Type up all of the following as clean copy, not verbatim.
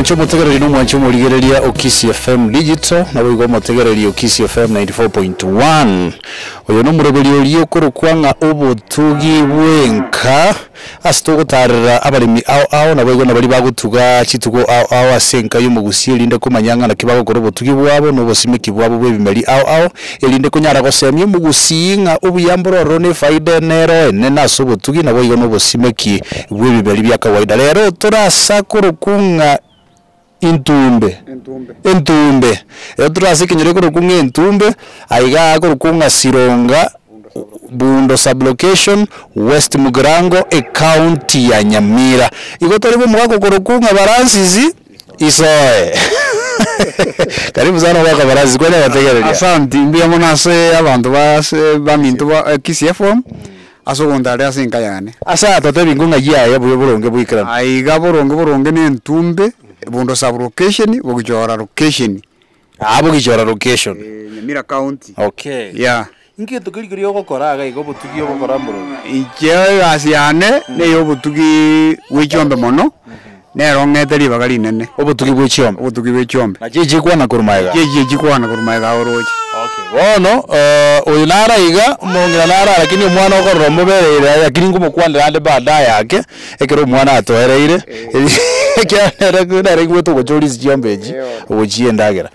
Mwanche omotegereri na omwanche omorigereria o Kisii FM Digital, naboigo omotegereri o Kisii FM 94.1. Oyo nomoroberi oria okorokwa ng'a obotugi bw'enka, ase togotarera abaremi ao ao naboigo na baria bagotuga chitugo ao ao ase enka y'omogusi erinde komanya ng'a naki bagokora obotugi bwabo na obosimeki bwabo bw'ebimeri ao ao, erinde konyara gosemia omogusii ng'a obuya mbore ororo na efaida nero enene ase obotugi naboigo na obosimeki bw'ebimeri bia kawaida. Rero torasa korokwa ng'a Intumbe, entumbe, rero tore ase ekenyoro ekorokwa ng'a entumbe, aiga akorokwa ng'a Sironga, Bundo sub-location, West Mugirango, ecounty ya Nyamira. Igo tore bwa omogaka okorokwa ng'a Baransis Isoe. Karibu sana omogaka Baransis, kwana abategereria. Asanti, mbuya mono ase abanto ba ase baminto ba Kisii FM, ase ogontarea ase enka yane. Ase aya totebi ng'o ng'ai aye buya boronge boikeranu. Aiga boronge boronge na entumbe, Bondo sub location, Bogichora location. Aa Bogichora location. Eh, Nyamira county. Okay. Yeah. Inki gento keria keria ogokora iga iga obotugi ogokora mbororo? Inche egasi yane na eya obotugi bwe chiombe mono, nero ng'ete ribaga rinene. Obotugi bwe chiombe. Obotugi bwe chiombe. Nachi echikwana korwa magega? Echi echikwana korwa magega oroche. Okay, bono oyo naro iga, omong'ina naro aa lakini omwana okorora omobereire aye lakini ngomokwanera ande baadaye ake, ekero omwana atoereire, ekiagera nere nere aigwete ogochora ase chiombe echi, ogochia endagera.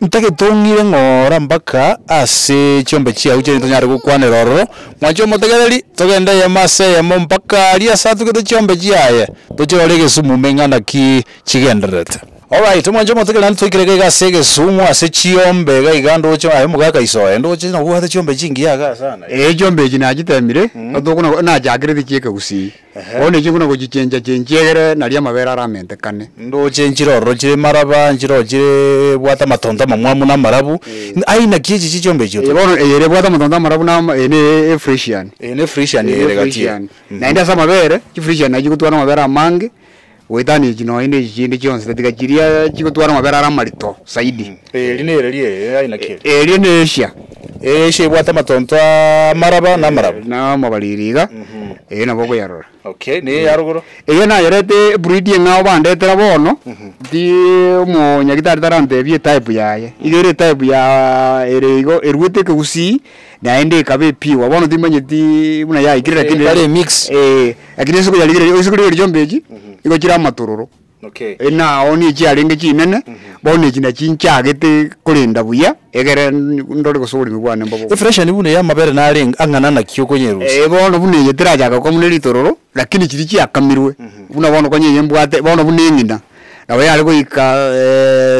Ntagete ong'ire ng'ora mpaka ase chiombe chiago chiaye tonyare gokwanera ororo, mwanche omotegereri, togende eyemo ase eyemo mpaka aria ase atugete chiombe chiaye, tochirore egesumu ime ng'a naki chigendererete. Alright, omwanche omotegereri naende twaikire iga iga ase egesumu ase chiombe iga iga ndoche aye omogaka isoe, ndoche nobwate chiombe chingiya igaa sana. Eeh chiombe echi nachitemire, tokona nachakerete chiekegusii. Bono echi buna gochichencha chenchia egere nario amabere aramentekane. Ndoche nchire ororo chire maraba, nchire ororo chire bwate amatonto amamwamu na amarabu, ai naki echi chichombe echi Eye bono eye ere ebwate amatonto amarabu na ama eye ne efresian. Eye ne efresian Eye ere gati eye. efresian. Naende ase amabere, chifresian nachi chigotwara amabere amange, goetania echi nonye na echi chinde chionsi tatiga chiria chigotwara amabere are amarito zaidi. Eri nere riere aye naki ere? Eria ne Asia. Asia ebwate amatonto amaraba na amaraba. Na amabariri iga, eye nabo okoyarora. Okay, na eye yarogoro? Eye nayerete ebreed eng'ao bandetera bono, ti omonyagitari tarantebia etype yaye. Iga ere etype ya ere igo eruete ekegusii, naende ekaba epure, bono timanyeti buna yaikire lakini Ekare emix. Eh, lakini ase okoyarigereria ase okorigereria chiombe echi, igo chire amatororo. Okay. Nao nigo chiarenge chinene, bono echi nachi nchagete korenda buya, egere ndore gose oboremi bwane mbobe obuya. Efreshani buna eye amabere narenge ang'ana naki okonyerusia? Eh, bono buna eye terachaka gokwa buna ritororo, lakini chiria chiakamirwe, buna bono konya eye mbwate, bono buna eng'ina, nabo yare goika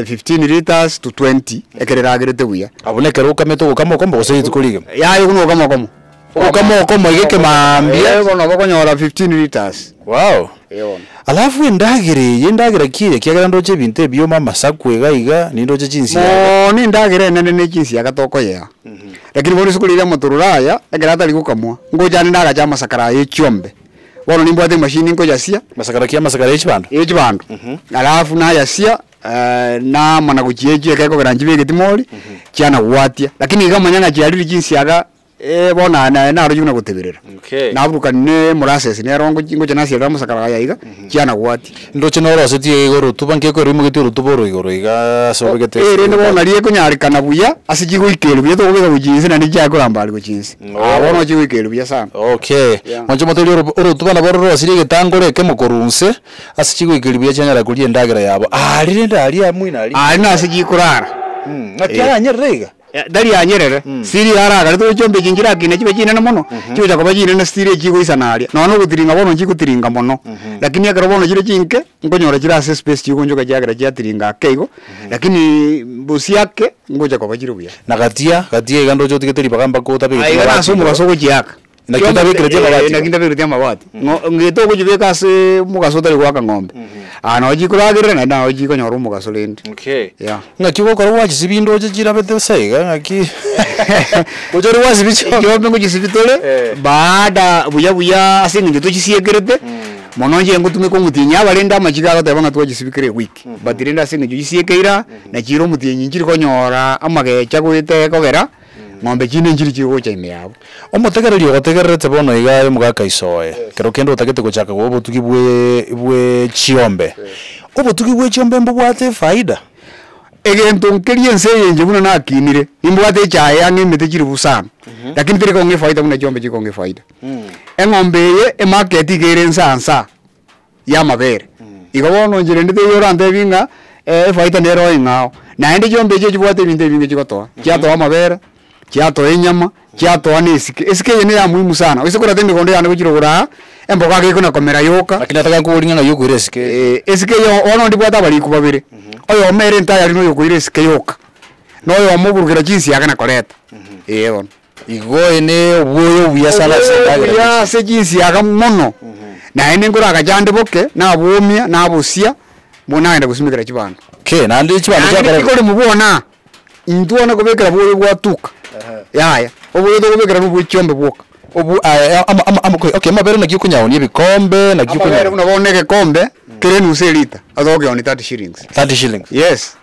15 litres to 20, ekero eragerete buya. Abwo nekero okamete ogokama okomo gose rituko rigima? Yaya okwo nogokama okomo. Ogokama okomo iga ekemaambia. Eh, bono nabo okonyora 15 litres. Wow! Eh bono. Alafu endagera eye, endagera ki eye ekiagera ndoche ebinto ebioma amasaku iga iga, nindoche chinsiaga. Mono endagera enene ne chinsiaga tokoyea. Lakini bono ase korire amatororo aya, ekero atari gokamwa, ngocha ande nagache amasakara aya echiombe. Bono nimbwate emachine nkoyasia. Masakara ki? Amasakara ya chibando? Ya chibando. Alafu nayasia, namana gochia echio ekekogera nchibegeti mori, chiana gwatia. Lakini iga manya ng'a chiarire chinsiaga bono aye naye naroche buna goteberera. Okay. Naburukani ne molasses nero ngochi ngocha nasiarera amasakara aya iga, chiana gwatia. Ndoche norosetie iga iga orotuba nki ekoimogetie orotuba oro igoro iga ase obegete Eh, rende bono nario ekonyarekana buya, ase chigoikeria buya tokobeka gochia inse naende chiaye koramba aria gochia inse. Ah bono chigoikeria buya sana. Okay, Yeah. mwanche motebi oro orotuba nabo rorosirie egetangore ekemo korwa inse, ase chigoikeria buya chianyara koria endagera yabo. Aria rende aria moino aria. Aria nase chikorara. Ng'aki aranyerere iga? Tari anyerere, siri aragare toche chiombe echi nchirakine chibe chinene mono, chigocha koba chinene siri echigoisana aria. Nonya na ogotiringa bono nchigotiringa mono, lakini ekero bono chire chinke, nkonyora chire ase espace chigonchoka chiagera chiatiringa ake igo, lakini bosie ake, ngocha koba chire buya. Na gatia, gatia iga ndoche otigete ribaga mpaka otabegete Aiga amabati nase igoro. omogaso ogochiaka. Naki otabekereti amabati igoro? Naki ntabekereti amabati. Ng'o ngete ogochibeka ase omogaso otari goaka ng'ombe, aa nabo chikoragerera naende nabo chikonyora omogaso rende. Okay. Yeah. Ng'aki ogokora gwachisibia ndoche chirabete bosa iga ng'aki gocha ore gwasibia chiombe. Chiombe ngochisibi tore, Eh. baada buya buya ase eng'encho tochisiekerete, mono inche ngotumeka omotienyi aba rende amachiko agoteba ng'a twachisibia kera ewiki, but rende ase eng'encho chisiekeire aa, nachi ere omotienyi nchiri konyora amagecha goeta ekogera. Ng'ombe chinde nchiri chigocha ime yabo. Omotegereri ogotegererete bono iga aye omogaka isoe, kero kende otagete gochaka goa obotugi bwe bwe chiombe. Obotugi bwe chiombe mbobwate efaida? Egento nkeria ense eye inche buna nakinire, nimbwate echae ang'e emete chilifu sana, lakini teri kong'a efaida buna chiombe chikong'a efaida. Eng'ombe eye emarket iga ere nsa nsa ya amabere, igo bono inche rende teiyo orantebi ng'a efaida nere oeng'ao. Naende chiombe echio chibwate ebinto ebinge chigotoa, chiatoa amabere, chiatoa enyama, chiatoa na esike. Esike eye neya muhimu sana, gose koreta emegondo yane gochia rogoro aa, emboga iga ekona komera yoka. Lakini nataka nkoborie ng'a ng'ai okoira esike eye? Esike eye bono ndibwate abarikwa babere, oyomo ere entayari na oyokoira esike yoka, na oyomo oburukera chinsiaga na koreta, eh bono. Igo eye ne obwoyo obuya sana ase Obwoyo endagera obuya gochia. ase chinsiaga mono, naende nkoragacha ande boke, nabwomia, nabosia, bono nagenda gosimekera chibando. Okay, naende chibando Naende chiakare. tikoremwa bwona, intwe one kobekera bwoyo bwatuka, yaya, oboyo tokobekera nobwe chiombe bwoka. Obu aya ama ama ama okay amabere naki okonyaonia ebikombe, naki Amabere okonya. buna bono egekombe, kere enusu elita, otokeonia thirty shillings. 30 shillings. Yes.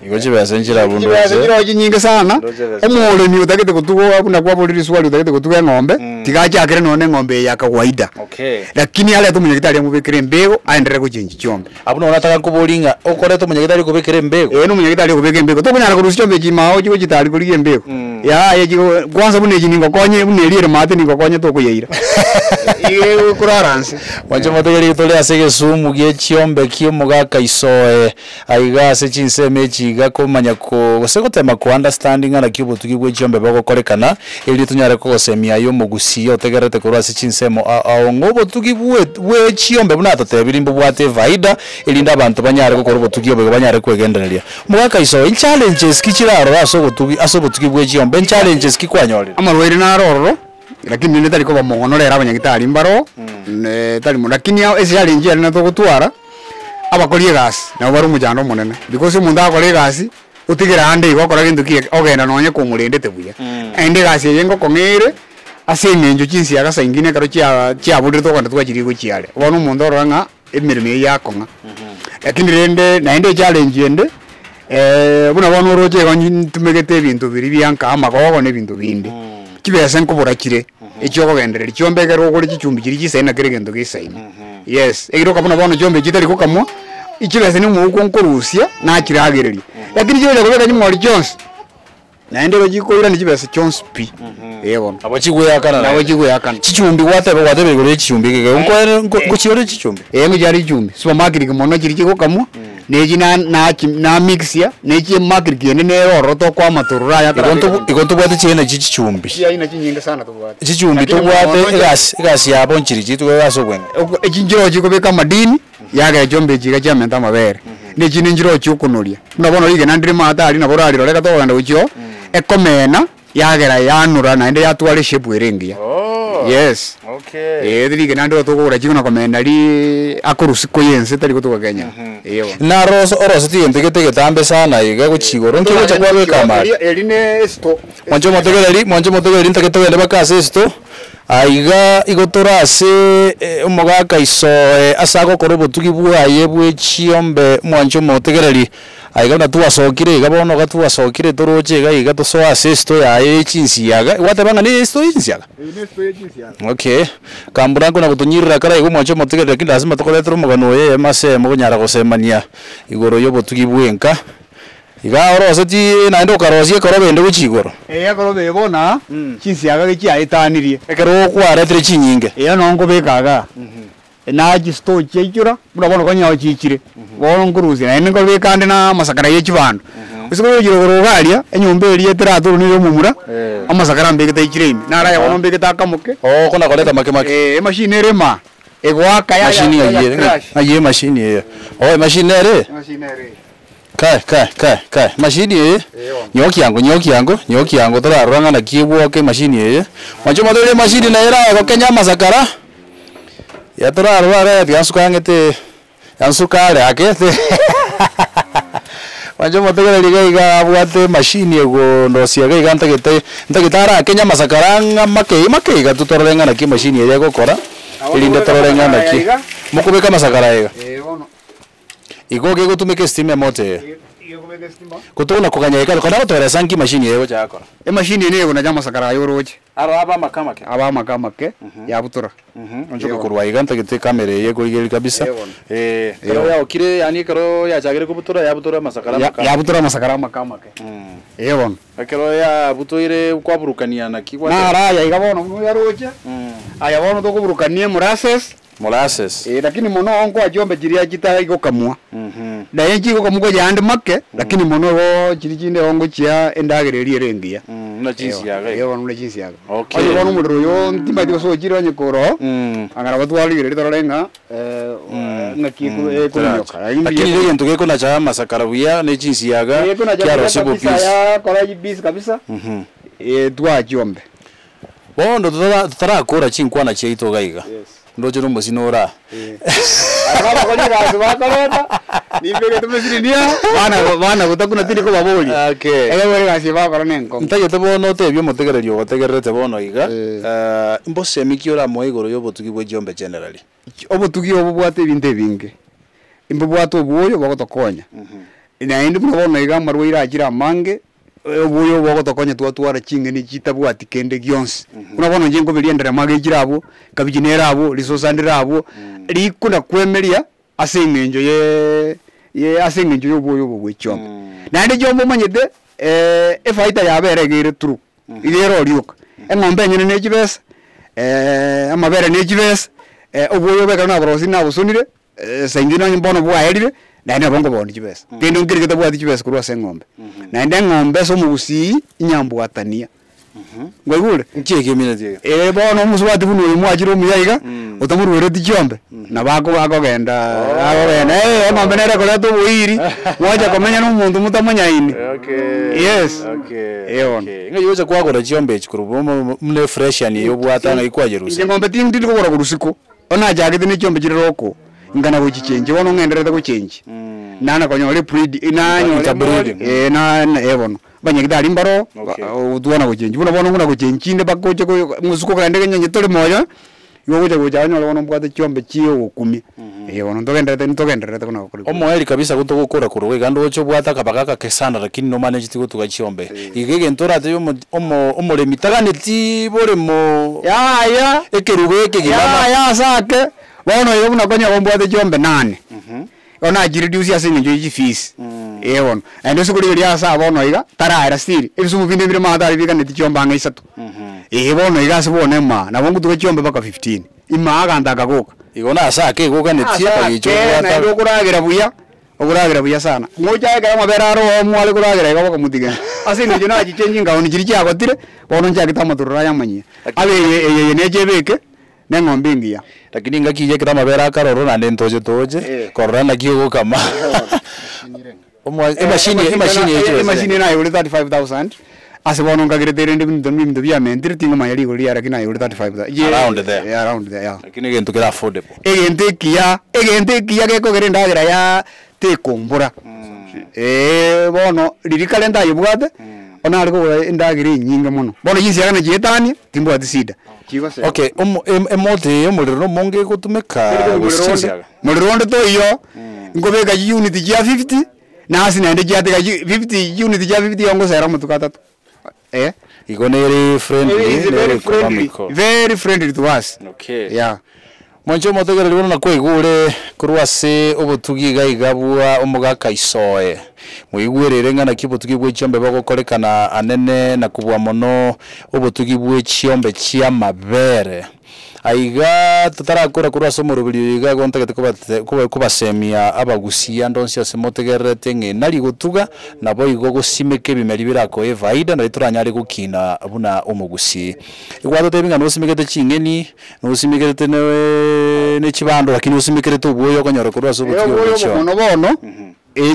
Igo chibesa nchire abwo Chibesa ndoche. chiroo chinyinge sana, Ndoche besa. omoremi otagete gotuga buna kwaborire riswali otagete gotuga eng'ombe, tiga achakere nonye na eng'ombe eye ya kawaida. Okay. Lakini arete omonyagitari amobekere embego, aenderere gochengi chiombe. Abwo nonya nataka nkoborie ng'a okorete omonyagitari okobekera embego? Ee nomonyagitari okobeka embego, tokonyara korusia chiombe echi ime ao chigochitari korigia embego, yaya chigo kwanza buna echi ningokonye buna eria ere maate ningokonye tokoyeira, iga ekorara nse. Mwanche motegereri tore ase egesumu gie chiombe kia omogaka Isoe. Aiga ase chinsemo echi iga komanya ko gose gotema ko understand ng'a naki obotugi bwe chiombe bogokorekana, erio tonyare kogosemia aye omogusii otegererete korwa ase chinsemo ao ao ng'a obotugi bwe bwe chiombe buna atotebirie mbobwate efaida, erinde abanto banyare gokora obotugi obo igo banyare kwegendereria. Omogaka iso, nchallenges ki chire aroro ase obotugi ase obotugi bwe chiombe, nchallenges ki kwanyorire? Amarwaire naro ororo, lakini rende tari koba mogono rero abanyagitari mbaro, tari mono lakini echallenge ere togotwara. Abakori egasi nabo bare omochando omonene, because omonto agokora egasi, otigere ande igo okora gento ki ogenda nonye komorendete buya. Naende egasi eye ngokong'a ere, ase eng'encho chinsiaga saa ingine ekero chia chiaborire tokogenda twachiria gochia are. Bono omonto orora ng'a emeremo eyio yakong'a. Lakini rende naende echallenge ende, buna bono oroche igo ntumegete ebinto biria bia nka amagogo na ebinto binde, chibesa nkobora chire. Echiokogendereria chiombe ekero ogore chichumbi chiria chisaine na kera egento gesaine. Yes, egeroka buna bono chiombe echi chitari gokamwa, chibesa na omouko nkorusia nachiragereria. Lakini chigocha kobeka ching'ori chionsi, naende ero chikoirania chibesa chionsi pi, eh bono. Nabo chigweakana Nabo naende. chigweakana. Chichumbi gwateba gwateba igoro ya echichumbi egeke, nkoere nko nkochiore chichumbi? Eh ngochiare chichumbi, supermarket mono chiria chigokamwa, na echi na nachi namixia, na echi emarket ende nere ororo tokoa amatororo aya Igo ntobu igo ntobwate chiaina chie chichumbi. Chiaina chinyinge sana tobwate. Chichumbi Lakini tobwate mono nche- egasi egasi yabo nchiri chituko ase obweng'e. Oko echi nchiro chikobeka amadini, yagera chiombe echi iga chiamenta amabere. Na echi ninchiro chiokonoria. Buna bono rigena ndire maate aria nabo orarirore ekero tokogenda gochia oo, ekomena. Yagera yanura naende yatwara eshape ere engiya. Yes. Okay. Eh, rigena ndiro tokogora chiko na komena ri akorusia koya ense tari gotoka Kenya. Eh bono. Naro ose oroseti egento gete egetambe sana iga gochia igoro nki ogocha kwabeka amari? Eri ne esto. Mwanche omotegereri, mwanche omotegereri ntake togende mpaka ase esito, aiga igo tore ase omogaka isoe ase agokora obotugi bwaye bwe chiombe mwanche omotegereri. Aiga buna twasokire iga bono iga twasokire toroche iga iga tosoe ase esito yaye ye chinsiaga, gwateba ng'a ne esito ye chinsiaga? Okay, kambura nkona gotonyirera kare iga omwanche omotegereri lakini lazima tokoretere omogano oyo eyemo ase eyemo konyara gosemania igoro ya obotugi bwa enka. Iga orosetie naende okarosia ekoroba ende gochia igoro. Eye ekoroba eye bono aa, chinsiaga gechiaetanirie. Ekero kwaretire chinyinge. Eyo noo nkobeka igaa. Na chisitoo chiaichora, buna bono konya ochiichire, bono nkorusia naende nkobeka ande na amasakara ye chibando. Gose kogochia igoro iga aria, enyomba eria eteratorwa nere omomura, amasakara mbegete aichire ime, naro aye bono mbegete akamoke. Oo kona koreta make make. Eh, emachine ere maa, egoaka yaya Machine yaya ng'ai ere? crash. Ng'ai emachine eye? Oo emachine nere? Emachine nere eye. Kai, kai, kai, kai, machine eye, nyokia ango, nyokia ango, nyokia ango torarora ng'a naki egwoka emachine eye. Mwanche omoteberie emachine naye eraye gokenya amasakara, ya torarora iga tiga nsuke ang'e te, ya nsuke are ake te mwanche omotegereri iga iga abwate emachine egondosia iga iga ntagete, ntagete arakenye amasakara ang'a make make iga tu torore ng'a naki emachine eye egokora, erinde torore ng'a naki. Mokobeka amasakara iga. Ee bono. Igo gegotumeka estima emote eye. Tokobeka estima. Gotokona koganya iga, kona gotoeresa nki emachine eye egocha gakora. Emachine eye nigo ekonacha amasakara aya oroche. Aro abe amake amake. Abe amake amake, yabutora. Onchoke korwa iga ntagete ekamera eye ekorigereria kabisa. Eh bono. Eh, ekero yaokire yaani ekero yachakire kobutora yabutora amasakara amake amake. Yabutora amasakara amake amake. Eh bono. Ekero yabutoire kwaburukania naki gwateba? Naro aya iga bono buna oyaroche, aya bono tokoburukania emolasses. Molasses. Eh, lakini mono nkoa chiombe chiria chitari gokamwa. Naye chigokamwa koyande make, lakini mono igo chiria chinde igo ngochia endagera eria ere engiya. Buna chinsiaga Eh, igo. bono buna chinsiaga. Okay. Onye bono omorero oyo ntimanyeti gose ochire onye koroo, ang'ana nabo twarigereria torore ng'a ng'aki ekominyoka. Lakini Lakini mbuya iga egento gekonacha amasakara buya ne chinsiaga, Ekonacha buya kiarosia kabisa obobisi. yakora chibisi kabisa, twaa chiombe. Bono totara totarakora chinkwana chiaito iga iga, ndoche na omosino ore aa. Aba abakori egasi bakoreta, nimbegete omosini aa, bana bana gotakuna tindi kobaboria. Okay. Ekero egasi eye bagokora na enkong'u. Ntagete bono otebie omotegereri ogotegererete bono iga, Eh. mbosemi ki oramoe igoro ya obotugi bwe chiombe generally? Obotugi obo bobwate ebinto ebinge, mbobwate obwoyo bogotokonya, naende buna bono iga amarwaire achire amange, Oboyo obo bogotokonya twatwara ching'eni chitabwati kende gionsi. Buna bono inche nkoberia enderema gechire abwo, ekabichi nere abwo, risosa ndire abwo, rikona kwemeria ase eng'encho ye ye ase eng'encho ya oboyo obo bwe chiombe. Naende chiombe omanyete efaida yabo ere iga ere true, iga ere orioka. Eng'ombe enyene ne chibesa, amabere ne chibesa, oboyo obo ekero naborosirie nabosonire. Saa ingine onye bono bwaerire, naende nabo nkobooni chibesa. Kende nkere getabwati chibesa korwa ase eng'ombe. Naende eng'ombe ase omogusii, inyambwatania. Nkwaigure? Nki ekemineti eke? Ee bono omosubati buna oyo mwachire omuya iga, otamoruereti chiombe, nabo ako akogenda akogenda eh eng'ombe nere ekoreta oboiri, mwacha komenya na omonto motamonyaini. Yes. Okay. Ee bono. Okay. Ng'ai ocha kwagora chiombe echi korwa bono buna efreshian eye obwate ng'ai kwayerusia? Inche ng'ombe tindi kogora korwa isiko. Bono nachagete ne chiombe chire roko, nkana gochichenchia, bono ng'endererete gochenchia. Nana konyora ebreed, nanyora Interbreeding. eh na eh bono. Abanyagitari mbaro, Okay. otwana gochenchia. Buna bono buna gochenchia inde mpaka oche ko mosuko kogenda ekenyanya tore moyo, igo ogocha gocha onyore bono mbwate chiombe chia ogokumia. Eh bono ntogendererete ntogendererete buna gokora. Omoeri kabisa gotogokora korwa iga ndoche obwate akabaga agake sana lakini nomanecheti gotuga chiombe. Iga egento oratebie omo omo omoremi taganeti boremo Yaya ekerubo ekegima ama. Yaya ase ake, bono igo buna konya mbwate chiombe nane, bono nachireduce ase eng'encho ya chifees, eh bono. Naende ase korigereria ase aa bono iga, taraera still, ebisumu binde mbire maate aria biganeti chiombe ang'e isato. Eeh bono iga ase bono emaa, nabo ngotuga chiombe mpaka fifteen, imaa aganto akagoka. Igo nase ake igo oganetie Ase akagicha ake, obwate naende okoragera buya. Okoragera buya sana. Moche ekero amabere aro oo mware koragera iga bokamotiga. Ase eng'encho nachichengi ngaoni chiria chiagotire, bono nchagete amatororo aya amanyia. Abe eye eye eye neche ebeke, na eng'ombe engiya. Lakini engaki eyio ekero amabere akarorwa naende ntoche toche, korora naki ogokama. Omwa emashini emashini eye chibesa Emashini eye nayegure 35,000, ase bono nkagerete rende ebinto ebinto biamentire tingomanya rigori riaye lakini nayegure 35,000. Around there. Yeah, around there, yeah. Lakini egento kere affordable. Egento ekiya, egento ekiya gekogera endagera yaa tekombora, eeh bono riria kare ntayebwate, bono nare kogora endagera enyinge mono. Bono chinsiaga nachietania, timbwati shida. Chigoseka. Okay, omo em- emoto eye omorero na omonge egotumeka gose chinsiaga? Morero onde toiyo, nkobeka chiunit chia fifty, nasi naende chiatiga chi fifty chiunit chia fifty igo ngosera amatuko atato, eh. Igo nere friendly, It is nere very friendly, economical. very friendly to us. Okay. Yeah. Mwanche omotegereri bono nakwaigure korwa ase obotugi iga iga bwa omogaka Isoe. Moigwerere ng'a naki obotugi bwe chiombe bogokorekana anene na kobua mono obotugi bwe chiombe chi'amabere. Aiga totarakora korwa ase omoroberi oyo iga igo ntagete kobate koba kobasemia abagusia ande onsi ase motegererete ng'a nari gotuga, naboigo gosimeka ebimeri birakoe efaida nario toranyare gokina buna omogusii. Igwatotebia ng'a nosimegete ching'eni, nosimegete ne chibando lakini osimekerete obwoyo okonyora korwa ase obotugi Oboyo obo obo chionsi. mono bono,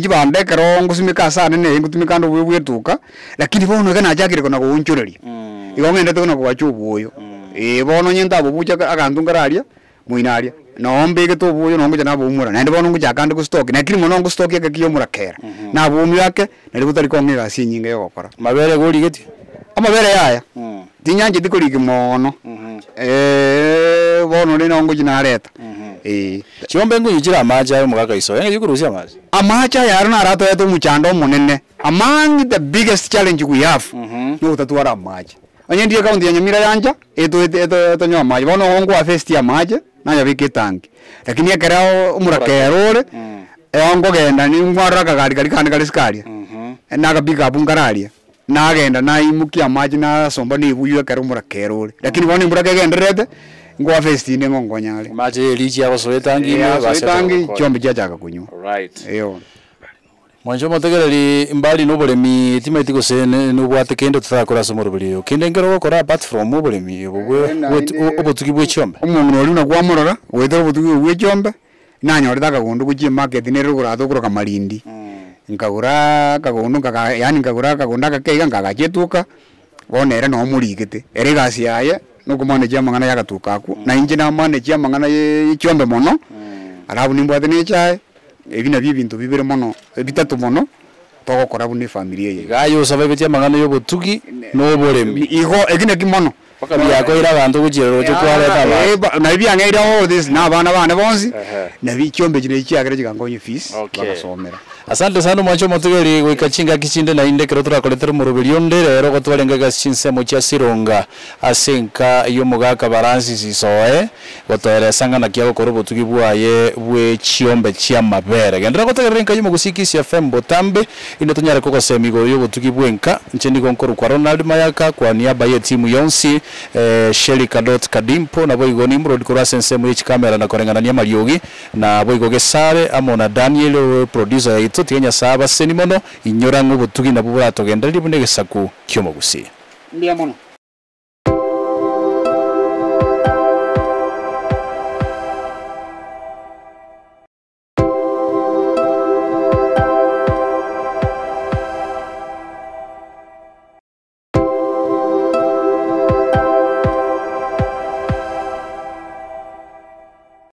chibando ekero ngosimeka ase anene eh ngotumeka ande oboyo bwa etuka, lakini bono iga nachakire kona goonchoreria, igo ng'endete kona kogacha obwoyo, eh bono onye ntabobucha aka aganto nkare aria, moino aria, noo mbegete obwoyo noo ngocha naboumora, naende bono ngochaka ande gostock, lakini mono ngostock egeki ya omorakera, naboumia ake, naria botari kong'a egasi enyinge ya ogokora. Mabere igo origetie? Amabere yaya, tinyancheti korigia moono, bono rende nabo ngochia nareta. Eeh. Chiombe nkonye chire amache aye omogaka iso, eng'encho yokorusia amache. Amache aya aro naro atoete omochando omonene, among the biggest challenge we have, nogotatwara amache. Onye ndire ekaunti ya Nyamira yancha, etoete eto etonywe amache, bono igo nkoafesti amache, nayabeka etanki. Lakini ekero omorakera ore, eo nkogenda ningwarora akagari karia kande kare isiko aria, na aka pick up nkare aria, nagenda naimokia amache nasomba na ebuyu ekero omorakera ore. Lakini bono embura kegendererete, nkoafesti inde ng'o nkonyare. Amache ya erichi agosoa etangi ime, Asoa base etangi, gokonya. chiombe chiachaka konywa. Right. Eeh bono. Mwanche omotegereri mbari na oboremi timaeti gose ne nobwate kende totarakora ase omoroberi oyo. Kende nkere ogokora apart from oboremi obo bwe bwe obotugi bwe chiombe. Omong'ina oria buna kwamorora, goetera obotugi obwo bwe chiombe, nanyorete akagondo gochia emarket nere ogorato okoroka Malindi. Nkagoraa akagondo nkaka yaani nkagora akagondo agake iga nkagacha etuka, bono ere noo morigete. Ere egasi yaye, nokomanejia amang'ana ya agatuka akwo, na inche namanejia amang'ana ye chiombe mono, alafu nimbwate na echae. Ebi nabio ebinto bibere mono, ebitato mono, togokora buna efamiri eye. Iga aye osababetie amang'ana y'obotugi na oboremi. Igo, eki naki mono. Mpaka biakoire abanto gochia roche kwareta abanto. Eh, ba- nabi biang'eire all this, na abana bane bonsi, nabi chiombe echi nachi chiagera chigankonya efees, Okay. bagasomera. Asante sana omwanche omotigeri goika chingaki chinde naende ekero torakoretere omoroberi onde rero gotwarenge egasi chinsemo chia Sironga ase enka y'omogaka Baransis Isoe. Gotoeresa ng'a naki agokora obotugi bwaye bwe chiombe chi'amabere. Genderera gotegerera enka y'omogusii Kisii FM botambe, inde tonyare kogosemia igoro y'obotugi bw'enka. Inche nigo nkorokwa Ronald Mayaka kwa niaba y'etimu yonsi, Sherry Kadot Kadimpo, naboigo Nimrod korwa ase ensemo ye chikamera na koreng'anania amariogi, naboigo Gesare amo na Daniel oyo producer yaito. Tiga Nyasae abaseni mono, inyora ng'a obotugi nabwo boratogendererie buna egesaku ki'omogusii. Mbuya mono.